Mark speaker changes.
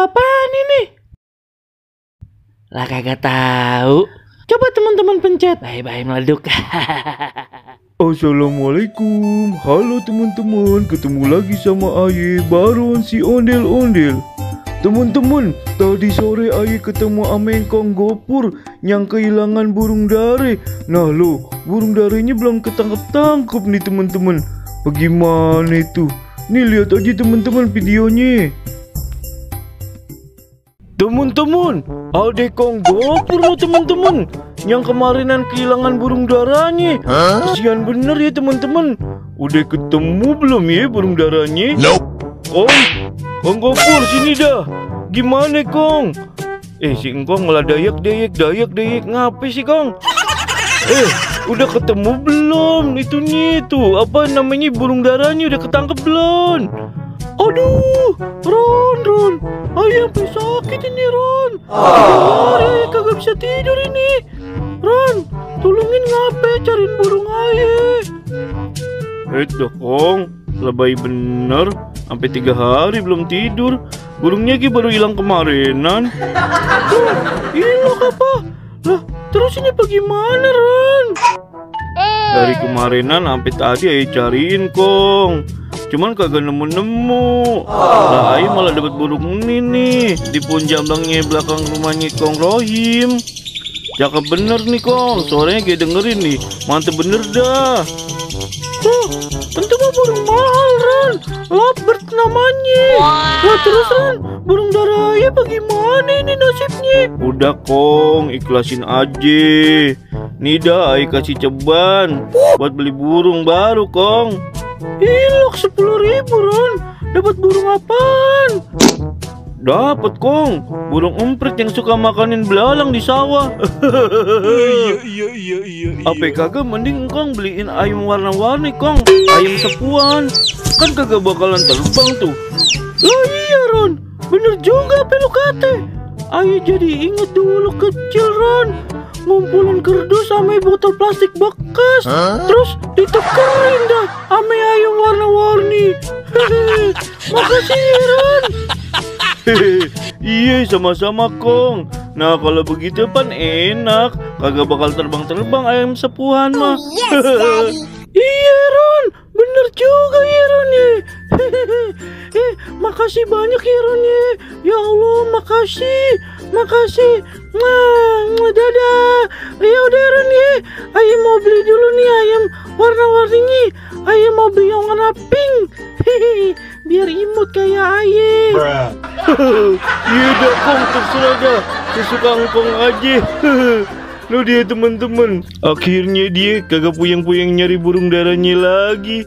Speaker 1: apaan ini?
Speaker 2: Lah kagak tahu.
Speaker 1: Coba teman-teman pencet.
Speaker 2: Bye-bye meleduk.
Speaker 3: Assalamualaikum. Halo teman-teman, ketemu lagi sama Aye Baron si ondel-ondel. Teman-teman, tadi sore Aye ketemu ame Kong Gopur yang kehilangan burung dare. Nah lo, burung darenya belum ketangkep-tangkep nih teman-teman. Bagaimana itu? Nih lihat aja teman-teman videonya. Teman-teman, ada Kong Gopur loh teman-teman, yang kemarinan kehilangan burung darahnya. Kasihan bener ya teman-teman. Udah ketemu belum ya burung darahnya?
Speaker 4: Nope.
Speaker 3: Kong Gopur sini dah. Gimana Kong? Si Engkong malah dayak ngapain sih Kong? Udah ketemu belum? Itu nih tuh, apa namanya, burung darahnya udah ketangkep belum? Aduh, Ron, Ayah sampai sakit ini Ron. Hari kagak bisa tidur ini. Ron, tolongin ngapain cariin burung Ayah. Dah Kong, lebay bener. Sampai 3 hari belum tidur. Burungnya baru hilang kemarinan. Hilang apa? Lah, terus ini bagaimana Ron? Dari kemarinan sampai tadi Ayah cariin Kong, cuman kagak nemu-nemu. Lah Ayah malah dapat burung ini nih di pohon jamblangnya belakang rumahnya Kong Rohim. Cakep bener nih Kong, suaranya kayak dengerin nih, mantep bener dah. Tuh, tentu mah burung mahal Ron, lovebird namanya. Wah terus Ron, burung darah Ayah bagaimana ini nasibnya? Udah Kong, ikhlasin aja. Nih dah Ayah kasih ceban buat beli burung baru Kong. Ilok 10.000 Ron. Dapat burung apaan? Dapat Kong, burung emprit yang suka makanin belalang di sawah. Iya. Apa kagak mending Kong beliin ayam warna-warni Kong, ayam sepuan. Kan kagak bakalan terbang tuh. Lah iya Ron, bener juga apa lu kata. Ayah jadi inget dulu kecil Ron, ngumpulin kerdus sama botol plastik bekas, terus ditekerin dah sama ayam warna-warni. Makasih ya Ron. Iya sama-sama Kong. Nah kalau begitu pan enak, kagak bakal terbang-terbang ayam sepuhan mah. Iya Ron, bener juga ya Ron ya. Makasih banyak ya Ron ya. Ya Allah makasih. Dadah. Ya udah Ron ya, Ayah mau beli dulu nih ayam warna-warninya. Ayah mau beli yang warna pink. Biar imut kayak Ayah. Iya dah Kong, terserah dah, sesuka Kong aja. Lo dia teman-teman, akhirnya dia kagak puyeng-puyeng nyari burung darahnya lagi.